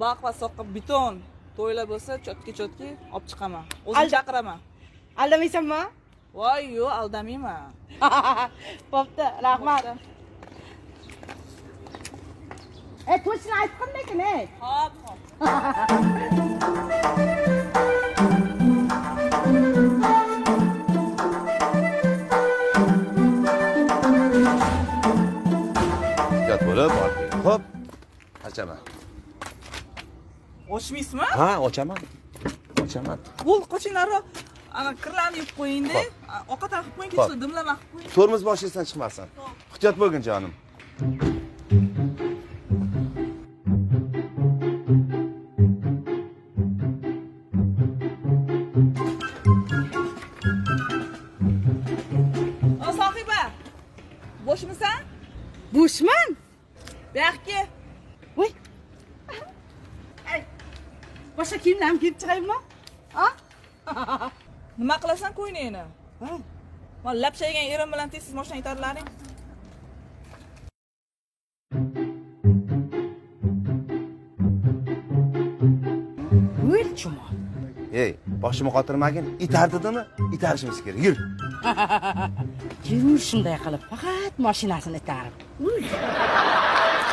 Baq va soqqa beton to'ylar bo'lsa, chotki-chotki olib chiqaman. O'zim chaqiraman. Aldamaysanmi? Voy, yo'q, aldamayman. Bo'pti, rahmat. To'shini aytib lekin, ey. Hop, hop. Ehtiyot bo'lib borib. Xo'p, ochaman. Ochmaysizmi? Ha, ochaman. Ochaman. Bo'l, qochinglar. Ana kirlarni yuvib qo'ying-da. Ovqat ham qilib qo'ying, kechqurun dimlama qilib qo'ying. Tormoz boshingizdan chiqmasin. Ehtiyot bo'lgin jonim. O sohiba. Bo'shmisan? Bo'shman. Bu yoqqa. Voy. Ay. Boshqa kiyimlarni kiyib chiqaymi? Ha? Nima qilasan ko'ynakni? Ha. Mana lapshaygan erim bilan tez mashinani itarlaring. O'l chumol. Ey, boshimni qotirmagin. Itar dedimi? Itarishimiz kerak. Yur. Yur shunday qilib, faqat mashinasini itarib. Ul.